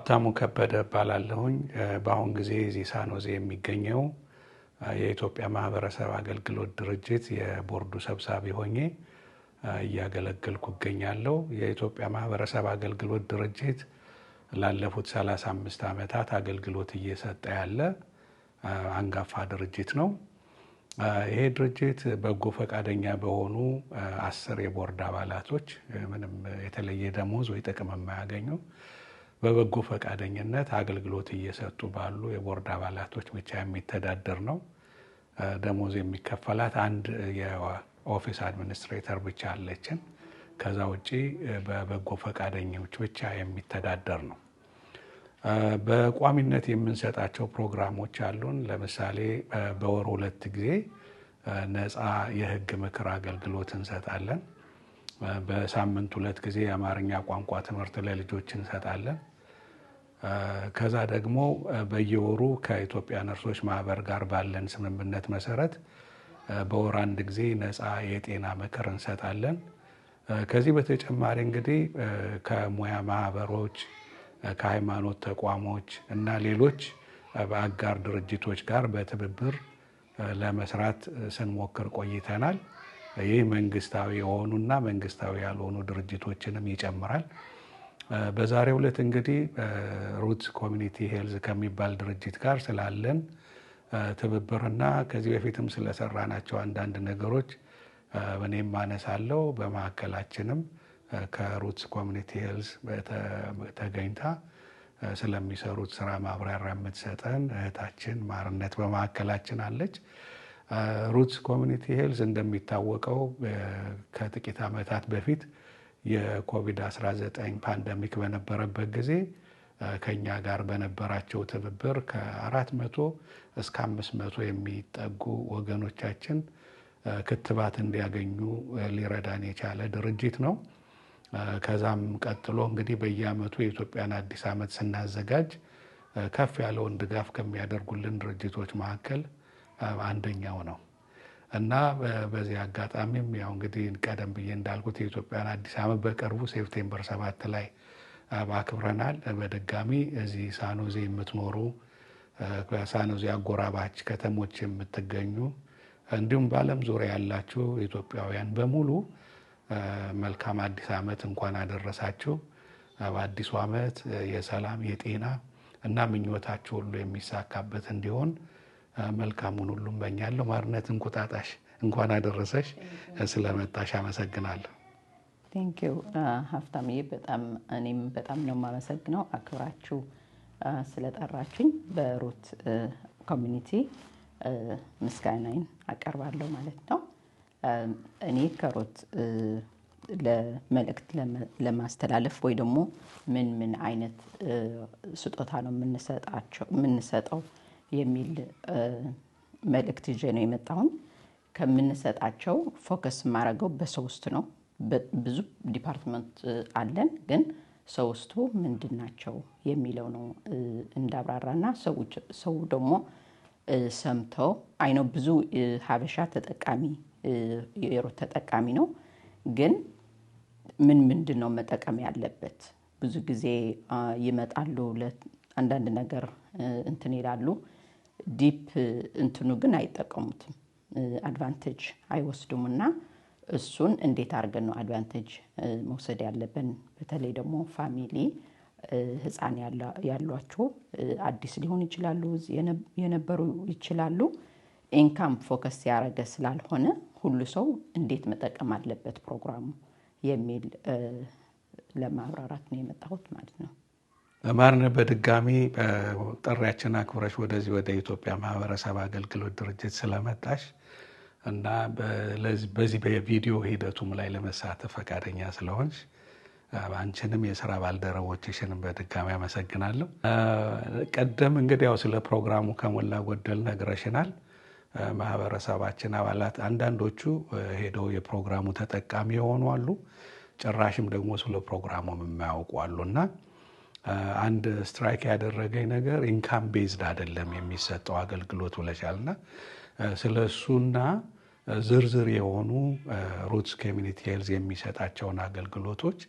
ሀብታሙ ከበደ እባላለሁኝ። በአሁን ጊዜ እዚህ ሳንሆዜ የሚገኘው የኢትዮጵያ ማህበረሰብ አገልግሎት ድርጅት የቦርዱ ሰብሳቢ ሆኜ እያገለገልኩ እገኛለሁ። የኢትዮጵያ ማህበረሰብ አገልግሎት ድርጅት ላለፉት 35 ዓመታት አገልግሎት እየሰጠ ያለ አንጋፋ ድርጅት ነው። ይሄ ድርጅት በጎ ፈቃደኛ በሆኑ 10 የቦርድ አባላቶች፣ ምንም የተለየ ደሞዝ ወይ ጥቅም የማያገኙ፣ በበጎ ፈቃደኝነት አገልግሎት እየሰጡ ባሉ የቦርድ አባላቶች ብቻ የሚተዳደር ነው። ደሞዝ የሚከፈላት አንድ የ office administrator ብቻ አለችን። ከዛ ውጪ በበጎ ፈቃደኞች ብቻ የሚተዳደር ነው። በቋሚነት የምንሰጣቸው ፕሮግራሞች አሉን። ለምሳሌ በወር ሁለት ጊዜ ነፃ የሕግ ምክር አገልግሎት እንሰጣለን። በሳምንት ሁለት ጊዜ የአማርኛ ቋንቋ ትምህርት ለልጆች እንሰጣለን። ከዛ ደግሞ በየወሩ ከኢትዮጵያ ነርሶች ማህበር ጋር ባለን ስምምነት መሰረት በወር አንድ ጊዜ ነፃ የጤና ምክር እንሰጣለን። ከዚህ በተጨማሪ እንግዲህ ከሙያ ማህበሮች፣ ከሃይማኖት ተቋሞች እና ሌሎች በአጋር ድርጅቶች ጋር በትብብር ለመስራት ስንሞክር ቆይተናል። ይህ መንግስታዊ የሆኑና መንግስታዊ ያልሆኑ ድርጅቶችንም ይጨምራል። በዛሬው ዕለት እንግዲህ Roots Community Health ከሚባል ድርጅት ጋር ስላለን ትብብርና ከዚህ በፊትም ስለሰራናቸው አንዳንድ ነገሮች እኔም አነሳለሁ። በማዕከላችንም ከ Roots Community Health ተገኝታ ስለሚሰሩት ስራ ማብራሪያ የምትሰጠን እህታችን ማርነት በማዕከላችን አለች። Roots Community Health እንደሚታወቀው ከጥቂት ዓመታት በፊት የኮቪድ-19 pandemic በነበረበት ጊዜ ከኛ ጋር በነበራቸው ትብብር ከ400 እስከ 500 የሚጠጉ ወገኖቻችን ክትባት እንዲያገኙ ሊረዳን የቻለ ድርጅት ነው። ከዛም ቀጥሎ እንግዲህ በየዓመቱ የኢትዮጵያን አዲስ ዓመት ስናዘጋጅ ከፍ ያለውን ድጋፍ ከሚያደርጉልን ድርጅቶች መካከል አንደኛው ነው እና በዚህ አጋጣሚም ያው እንግዲህ ቀደም ብዬ እንዳልኩት የኢትዮጵያን አዲስ ዓመት በቅርቡ September 7 ላይ አክብረናል። በድጋሚ እዚህ ሳንሆዜ የምትኖሩ፣ በሳንሆዜ አጎራባች ከተሞች የምትገኙ፣ እንዲሁም በዓለም ዙሪያ ያላችሁ ኢትዮጵያውያን በሙሉ መልካም አዲስ ዓመት፣ እንኳን አደረሳችሁ። በአዲሱ ዓመት የሰላም፣ የጤና እና ምኞታችሁ ሁሉ የሚሳካበት እንዲሆን መልካሙን ሁሉ እመኛለሁ። ማርነት፣ እንቁጣጣሽ፣ እንኳን አደረሰሽ። ስለመጣሽ አመሰግናለሁ። Thank you ሀብታምዬ፣ በጣም እኔም በጣም ነው የማመሰግነው አክብራችሁ ስለጠራችሁኝ በ Root Community ምስጋናዬን አቀርባለሁ ማለት ነው። እኔ ከ Root ለመልእክት ለማስተላለፍ ወይ ደግሞ ምን ምን አይነት ስጦታ ነው የምንሰጣቸው የምንሰጠው የሚል መልእክት ይዤ ነው የመጣሁኝ። ከምንሰጣቸው focus የማደርገው በሶስት ነው። ብዙ department አለን፣ ግን ሶስቱ ምንድን ናቸው የሚለው ነው እንዳብራራና ሰው ደግሞ ሰምተው አይነው። ብዙ ሀበሻ ተጠቃሚ የ Root ተጠቃሚ ነው፣ ግን ምን ምንድን ነው መጠቀም ያለበት? ብዙ ጊዜ ይመጣሉ፣ አንዳንድ ነገር እንትን ይላሉ። Deep እንትኑ ግን አይጠቀሙትም፣ advantage አይወስዱም። እና እሱን እንዴት አድርገን ነው advantage መውሰድ ያለብን? በተለይ ደግሞ family ህፃን ያሏቸው፣ አዲስ ሊሆኑ ይችላሉ፣ የነበሩ ይችላሉ። Income focus ያደረገ ስላልሆነ ሁሉ ሰው እንዴት መጠቀም አለበት ፕሮግራሙ የሚል ለማብራራት ነው የመጣሁት ማለት ነው። ማርነ፣ በድጋሚ ጥሪያችን አክብረሽ ወደዚህ ወደ ኢትዮጵያ ማህበረሰብ አገልግሎት ድርጅት ስለመጣሽ እና በዚህ በቪዲዮ ሂደቱም ላይ ለመሳተፍ ፈቃደኛ ስለሆንሽ አንቺንም የስራ ባልደረቦችሽንም በድጋሚ አመሰግናለሁ። ቀደም እንግዲህ ያው ስለ ፕሮግራሙ ከሞላ ጎደል ነግረሽናል። ማህበረሰባችን አባላት አንዳንዶቹ ሄደው የፕሮግራሙ ተጠቃሚ የሆኑ አሉ፣ ጭራሽም ደግሞ ስለ ፕሮግራሙ የማያውቁ አሉ። እና አንድ strike ያደረገኝ ነገር income based አይደለም የሚሰጠው አገልግሎት ብለሻል። እና ስለ እሱና ዝርዝር የሆኑ Roots Community Health የሚሰጣቸውን አገልግሎቶች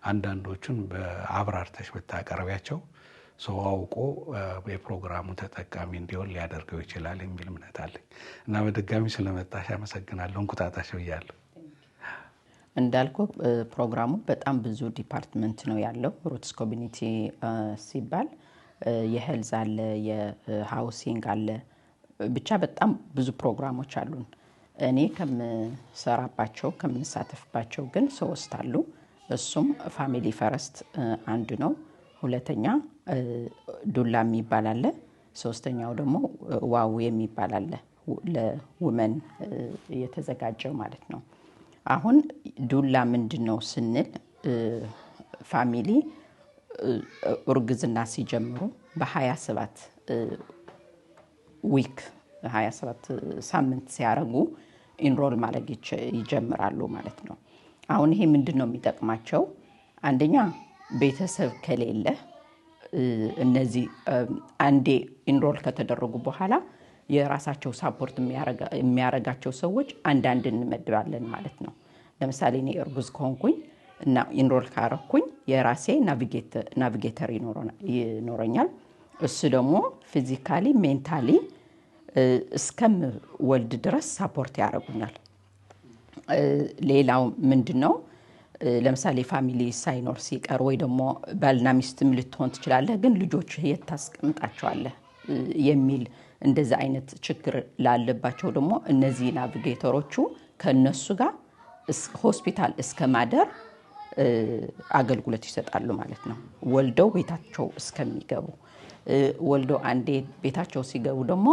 አንዳንዶቹን በአብራርተሽ ብታቀርቢያቸው ሰው አውቆ የፕሮግራሙ ተጠቃሚ እንዲሆን ሊያደርገው ይችላል የሚል እምነት አለኝ እና በድጋሚ ስለመጣሽ አመሰግናለሁ። እንቁጣጣሽ ብያለሁ። እንዳልኩ ፕሮግራሙ በጣም ብዙ department ነው ያለው። Roots Community ሲባል የ health አለ፣ የ housing አለ፣ ብቻ በጣም ብዙ ፕሮግራሞች አሉን። እኔ ከምሰራባቸው ከምንሳተፍባቸው ግን ሶስት አሉ። እሱም Family First አንዱ ነው። ሁለተኛ ዱላ የሚባል አለ። ሶስተኛው ደግሞ WOW የሚባል አለ፣ ለ women የተዘጋጀው ማለት ነው። አሁን ዱላ ምንድን ነው ስንል family እርግዝና ሲጀምሩ በ27 week፣ 27 ሳምንት ሲያደርጉ enroll ማድረግ ይጀምራሉ ማለት ነው። አሁን ይሄ ምንድን ነው የሚጠቅማቸው? አንደኛ ቤተሰብ ከሌለ እነዚህ አንዴ enroll ከተደረጉ በኋላ የራሳቸው support የሚያረጋቸው ሰዎች አንዳንድ እንመድባለን ማለት ነው። ለምሳሌ እኔ እርጉዝ ከሆንኩኝ እና enroll ካረኩኝ የራሴ navigator ይኖረኛል። እሱ ደግሞ physically፣ mentally እስከምወልድ ድረስ support ያደርጉኛል። ሌላው ምንድን ነው? ለምሳሌ family ሳይኖር ሲቀር ወይ ደግሞ ባልና ሚስትም ልትሆን ትችላለህ፣ ግን ልጆች የት ታስቀምጣቸዋለህ የሚል እንደዚህ አይነት ችግር ላለባቸው ደግሞ እነዚህ navigator ኦቹ ከእነሱ ጋር ሆስፒታል እስከ ማደር አገልግሎት ይሰጣሉ ማለት ነው። ወልደው ቤታቸው እስከሚገቡ፣ ወልደው አንዴ ቤታቸው ሲገቡ ደግሞ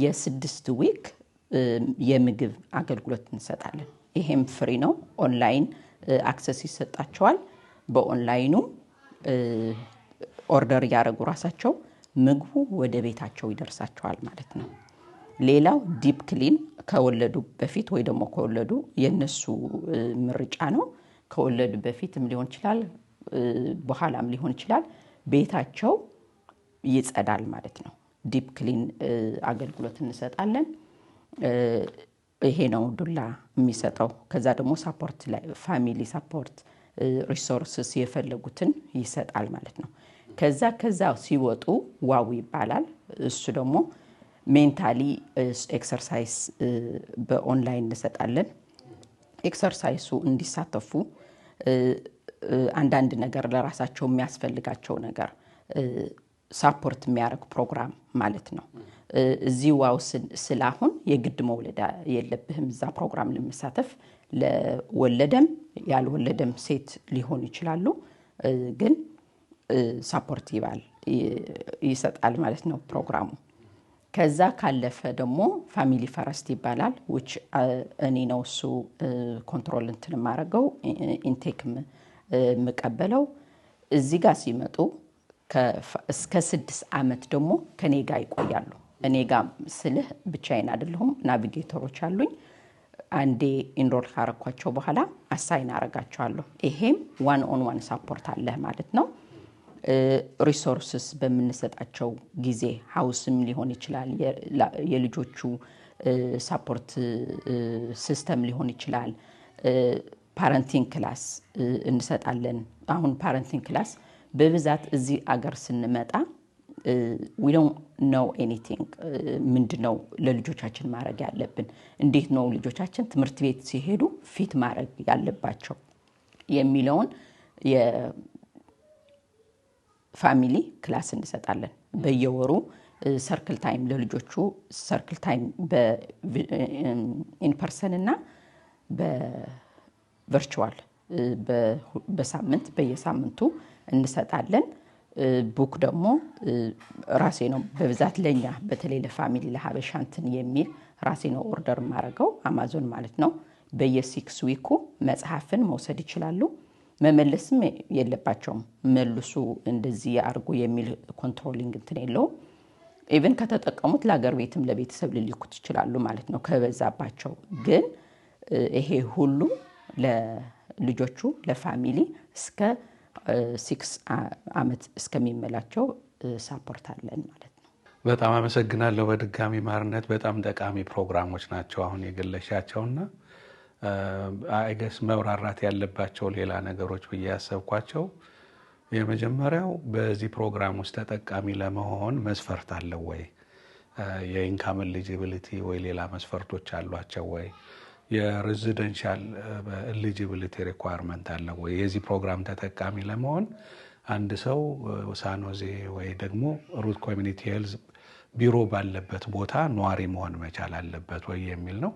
የ6 week የምግብ አገልግሎት እንሰጣለን። ይሄም free ነው። Online access ይሰጣቸዋል። በ online ኑ order እያደረጉ ራሳቸው ምግቡ ወደ ቤታቸው ይደርሳቸዋል ማለት ነው። ሌላው deep clean ከወለዱ በፊት ወይ ደግሞ ከወለዱ የነሱ ምርጫ ነው። ከወለዱ በፊትም ሊሆን ይችላል፣ በኋላም ሊሆን ይችላል። ቤታቸው ይጸዳል ማለት ነው። Deep clean አገልግሎት እንሰጣለን። ይሄ ነው ዱላ የሚሰጠው። ከዛ ደግሞ support ላይ family support resources የፈለጉትን ይሰጣል ማለት ነው። ከዛ ሲወጡ WOW ይባላል። እሱ ደግሞ mentally exercise በ ኦንላይን እንሰጣለን። Exercise ኡ እንዲሳተፉ፣ አንዳንድ ነገር ለራሳቸው የሚያስፈልጋቸው ነገር support የሚያደርግ ፕሮግራም ማለት ነው። እዚህ WOW ስል አሁን የግድ መውለድ የለብህም እዛ ፕሮግራም ለመሳተፍ። ለወለደም ያልወለደም ሴት ሊሆኑ ይችላሉ፣ ግን support ይባል ይሰጣል ማለት ነው ፕሮግራሙ። ከዛ ካለፈ ደግሞ Family First ይባላል። Which እኔ ነው እሱ control እንትን የማደርገው፣ intake የምቀበለው። እዚህ ጋር ሲመጡ እስከ 6 ዓመት ደግሞ ከኔ ጋር ይቆያሉ። እኔ ጋር ስልህ ብቻዬን አይደለሁም፣ navigator ኦች አሉኝ። አንዴ enroll ካረኳቸው በኋላ assign አረጋቸዋለሁ። ይሄም one on one support አለህ ማለት ነው። Resources በምንሰጣቸው ጊዜ house ም ሊሆን ይችላል፣ የልጆቹ support system ሊሆን ይችላል። Parenting class እንሰጣለን። አሁን parenting class በብዛት እዚህ አገር ስንመጣ we don't know anything። ምንድን ነው ለልጆቻችን ማድረግ ያለብን፣ እንዴት ነው ልጆቻችን ትምህርት ቤት ሲሄዱ fit ማድረግ ያለባቸው የሚለውን የ family class እንሰጣለን። በየወሩ circle time ለልጆቹ፣ circle time in person እና በ virtual በሳምንት በየሳምንቱ እንሰጣለን። Book ደግሞ ራሴ ነው በብዛት ለኛ በተለይ ለ family ለሀበሻ እንትን የሚል ራሴ ነው order የማደርገው አማዞን ማለት ነው። በየ 6 week ኩ መጽሐፍን መውሰድ ይችላሉ። መመለስም የለባቸውም። መልሱ እንደዚህ አድርጉ የሚል controlling እንትን የለውም። Even ከተጠቀሙት ለሀገር ቤትም ለቤተሰብ ሊልኩት ይችላሉ ማለት ነው ከበዛባቸው። ግን ይሄ ሁሉ ለልጆቹ ለ family እስከ 6 ዓመት እስከሚሞላቸው support አለን ማለት ነው። በጣም አመሰግናለሁ በድጋሚ ማርነት። በጣም ጠቃሚ ፕሮግራሞች ናቸው አሁን የገለሻቸውና I guess መብራራት ያለባቸው ሌላ ነገሮች ብዬ ያሰብኳቸው የመጀመሪያው በዚህ ፕሮግራም ውስጥ ተጠቃሚ ለመሆን መስፈርት አለው ወይ? የ income eligibility ወይ ሌላ መስፈርቶች አሏቸው ወይ? የ residential eligibility requirement አለ ወይ? የዚህ ፕሮግራም ተጠቃሚ ለመሆን አንድ ሰው ሳንሆዜ ወይ ደግሞ Root Community Health ቢሮ ባለበት ቦታ ነዋሪ መሆን መቻል አለበት ወይ የሚል ነው።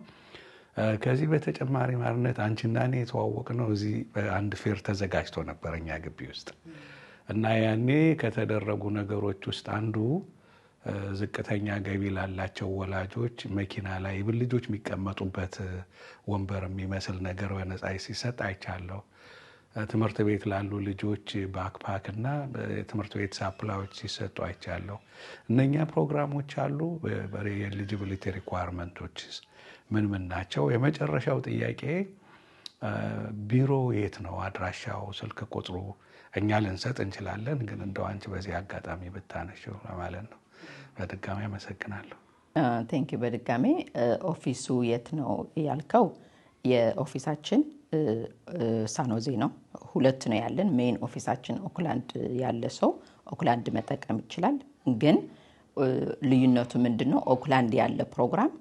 ከዚህ በተጨማሪ ማርነት፣ አንቺና እኔ የተዋወቅነው እዚህ አንድ fair ተዘጋጅቶ ነበር እኛ ግቢ ውስጥ። እና ያኔ ከተደረጉ ነገሮች ውስጥ አንዱ ዝቅተኛ ገቢ ላላቸው ወላጆች መኪና ላይ ልጆች የሚቀመጡበት ወንበር የሚመስል ነገር በነፃ ሲሰጥ አይቻለሁ። ትምህርት ቤት ላሉ ልጆች backpack እና ትምህርት ቤት supply ዎች ሲሰጡ አይቻለሁ። እነኛ ፕሮግራሞች አሉ። የ eligibility requirement ኦች ምን ምን ናቸው? የመጨረሻው ጥያቄ ቢሮ የት ነው አድራሻው፣ ስልክ ቁጥሩ? እኛ ልንሰጥ እንችላለን፣ ግን እንደው አንቺ በዚህ አጋጣሚ ብታነሺው ለማለት ነው። በድጋሚ አመሰግናለሁ። Thank you። በድጋሜ office ኡ የት ነው ያልከው፣ የ office ኣችን ሳንሆዜ ነው። ሁለት ነው ያለን። Main office ኣችን ኦክላንድ ያለ ሰው ኦክላንድ መጠቀም ይችላል። ግን ልዩነቱ ምንድን ነው? ኦክላንድ ያለ ፕሮግራም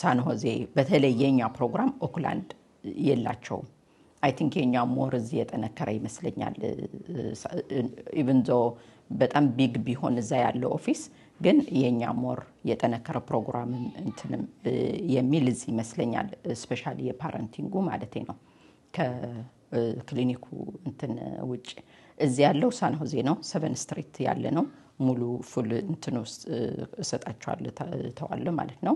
ሳንሆዜ፣ በተለይ የኛ ፕሮግራም ኦክላንድ የላቸውም። I think የኛ more እዚህ የጠነከረ ይመስለኛል። Even though በጣም big ቢሆን እዛ ያለው office፣ ግን የኛ more የጠነከረ ፕሮግራም እንትንም የሚል እዚህ ይመስለኛል። Especially የ parenting ኡ ማለት ነው። ከክሊኒኩ እንትን ውጭ እዚህ ያለው ሳንሆዜ ነው። 7 Street ያለ ነው። ሙሉ full እንትን ውስጥ እሰጣቸዋለሁ ተዋለሁ ማለት ነው።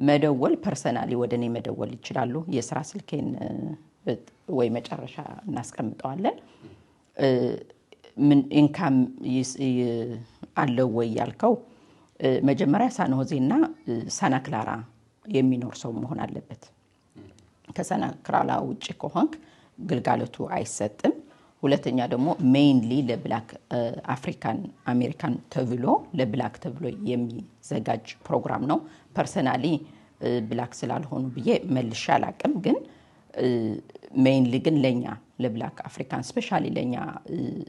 መደወል personally ወደ እኔ መደወል ይችላሉ። የስራ ስልኬን ወይ መጨረሻ እናስቀምጠዋለን። ምን income አለው ወይ ያልከው፣ መጀመሪያ ሳንሆዜና ሳና ክላራ የሚኖር ሰው መሆን አለበት። ከሳና ክላራ ውጭ ከሆንክ ግልጋሎቱ አይሰጥም። ሁለተኛ ደግሞ mainly ለ Black African American ተብሎ፣ ለ Black ተብሎ የሚዘጋጅ ፕሮግራም ነው። Personally Black ስላልሆኑ ብዬ መልሼ አላቅም፣ ግን mainly ግን ለኛ ለ Black African፣ especially ለኛ፣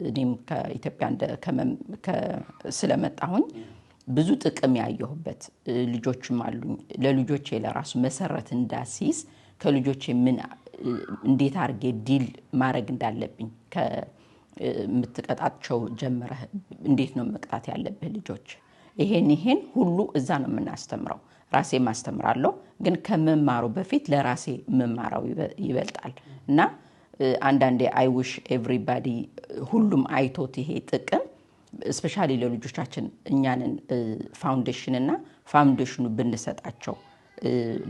እኔም ከኢትዮጵያ ስለመጣሁኝ ብዙ ጥቅም ያየሁበት፣ ልጆችም አሉኝ። ለልጆቼ ለራሱ መሰረት እንዳሲዝ፣ ከልጆቼ ምን እንዴት አድርጌ deal ማድረግ እንዳለብኝ፣ ከምትቀጣቸው ጀምረህ እንዴት ነው መቅጣት ያለብህ ልጆች፣ ይሄን ይሄን ሁሉ እዛ ነው የምናስተምረው። ራሴ ማስተምራለሁ፣ ግን ከመማሩ በፊት ለራሴ መማራው ይበልጣል። እና አንዳንዴ I wish everybody፣ ሁሉም አይቶት ይሄ ጥቅም especially ለልጆቻችን እኛንን foundation እና foundation ኑ ብንሰጣቸው፣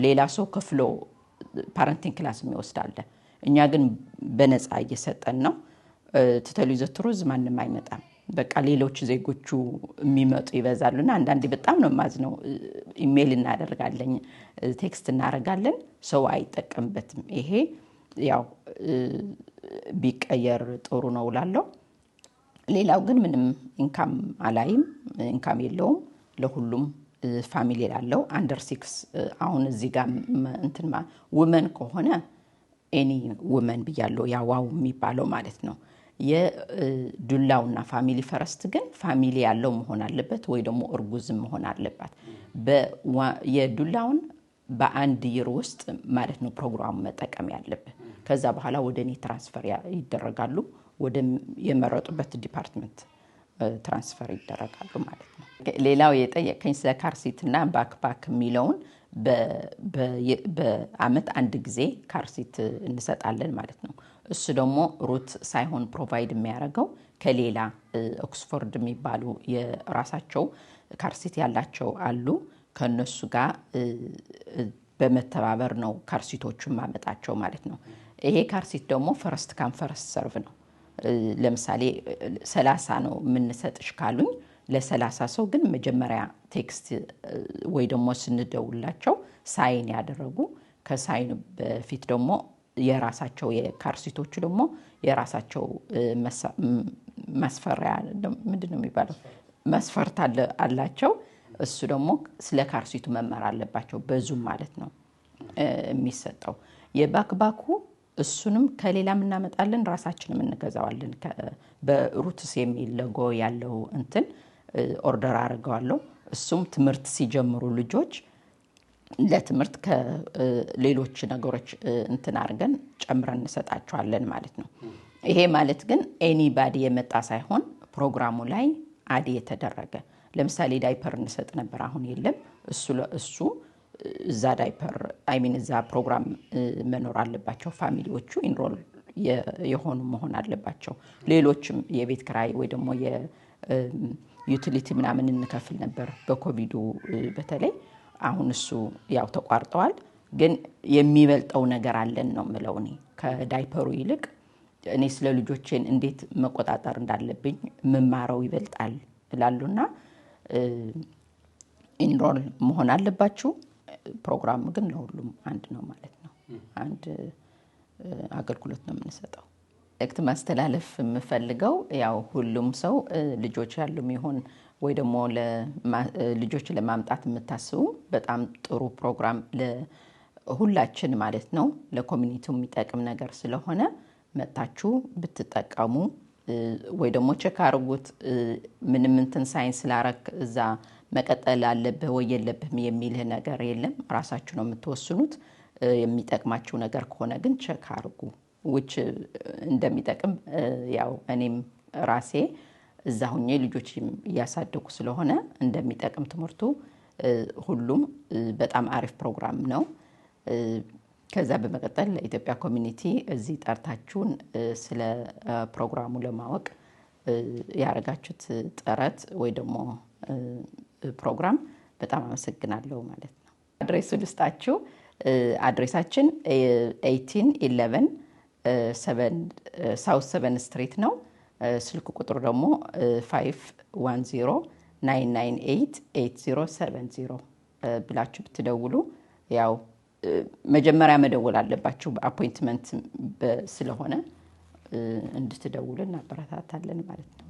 ሌላ ሰው ከፍሎ parenting class የሚወስድ አለ። እኛ ግን በነፃ እየሰጠን ነው። To tell you the truth ማንም አይመጣም። በቃ ሌሎች ዜጎቹ የሚመጡ ይበዛሉ። እና አንዳንዴ በጣም ነው የማዝነው። ኢሜይል እናደርጋለን፣ text እናደርጋለን፣ ሰው አይጠቀምበትም። ይሄ ያው ቢቀየር ጥሩ ነው እላለሁ። ሌላው ግን ምንም income አላይም፣ income የለውም። ለሁሉም family ላለው under 6፣ አሁን እዚህ ጋር እንትን women ከሆነ any women ብያለው፣ ያ WOW የሚባለው ማለት ነው። የዱላውና Family First ግን family ያለው መሆን አለበት ወይ ደግሞ እርጉዝም መሆን አለባት። የዱላውን በአንድ year ውስጥ ማለት ነው ፕሮግራሙ መጠቀም ያለብህ። ከዛ በኋላ ወደ እኔ transfer ይደረጋሉ፣ ወደ የመረጡበት department transfer ይደረጋሉ ማለት ነው። ሌላው የጠየቀኝ ስለ car seat እና backpack የሚለውን፣ በአመት አንድ ጊዜ car seat እንሰጣለን ማለት ነው። እሱ ደግሞ Root ሳይሆን provide የሚያደርገው ከሌላ ኦክስፎርድ የሚባሉ የራሳቸው car seat ያላቸው አሉ። ከእነሱ ጋር በመተባበር ነው car seat ኦቹን ማመጣቸው ማለት ነው። ይሄ car seat ደግሞ first come first serve ነው። ለምሳሌ 30 ነው የምንሰጥሽ ካሉኝ፣ ለ30 ሰው ግን መጀመሪያ text ወይ ደግሞ ስንደውላቸው sign ያደረጉ፣ ከ sign ኡ በፊት ደግሞ የራሳቸው የ car seat ኦቹ ደግሞ የራሳቸው መስፈሪያ፣ ምንድን ነው የሚባለው፣ መስፈርት አላቸው። እሱ ደግሞ ስለ car seat ኡ መማር አለባቸው በ Zoom ማለት ነው የሚሰጠው። የ backpack ኡ እሱንም ከሌላም እናመጣለን፣ ራሳችንም እንገዛዋለን። በ Roots የሚል ሎጎ ያለው እንትን order አድርገዋለሁ። እሱም ትምህርት ሲጀምሩ ልጆች ለትምህርት ከሌሎች ነገሮች እንትን አድርገን ጨምረን እንሰጣቸዋለን ማለት ነው። ይሄ ማለት ግን anybody የመጣ ሳይሆን ፕሮግራሙ ላይ add የተደረገ፣ ለምሳሌ ዳይፐር እንሰጥ ነበር፣ አሁን የለም። እሱ እዛ diaper፣ I mean እዛ ፕሮግራም መኖር አለባቸው። Family ዎቹ enroll የሆኑ መሆን አለባቸው። ሌሎችም የቤት ክራይ ወይ ደግሞ የ utility ምናምን እንከፍል ነበር በኮቪዱ በተለይ፣ አሁን እሱ ያው ተቋርጠዋል። ግን የሚበልጠው ነገር አለን ነው ምለው እኔ። ከዳይፐሩ ይልቅ እኔ ስለ ልጆቼን እንዴት መቆጣጠር እንዳለብኝ የምማረው ይበልጣል እላሉና enroll መሆን አለባችሁ። ፕሮግራሙ ግን ለሁሉም አንድ ነው ማለት ነው። አንድ አገልግሎት ነው የምንሰጠው። መልእክት ማስተላለፍ የምፈልገው ያው ሁሉም ሰው ልጆች ያሉም ይሁን ወይ ደግሞ ልጆች ለማምጣት የምታስቡ፣ በጣም ጥሩ ፕሮግራም ለሁላችን ማለት ነው፣ ለ community ው የሚጠቅም ነገር ስለሆነ መጥታችሁ ብትጠቀሙ ወይ ደግሞ check አድርጉት። ምንም እንትን sign ስላረክ እዛ መቀጠል አለብህ ወይ የለብህም የሚልህ ነገር የለም። ራሳችሁ ነው የምትወስኑት። የሚጠቅማችሁ ነገር ከሆነ ግን check አድርጉ። Which እንደሚጠቅም ያው እኔም ራሴ እዛ ሁኜ ልጆች እያሳደጉ ስለሆነ እንደሚጠቅም ትምህርቱ ሁሉም በጣም አሪፍ ፕሮግራም ነው። ከዛ በመቀጠል ለኢትዮጵያ community እዚህ ጠርታችሁን ስለ ፕሮግራሙ ለማወቅ ያደረጋችሁት ጥረት ወይ ደግሞ ፕሮግራም በጣም አመሰግናለሁ ማለት ነው። Address ኡ ልስጣችሁ። Address ኣችን 1811 South 7 Street ነው። ስልክ ቁጥሩ ደግሞ 510-998-8070 ብላችሁ ብትደውሉ፣ ያው መጀመሪያ መደወል አለባችሁ በ appointment ስለሆነ፣ እንድትደውሉ እናበረታታለን ማለት ነው።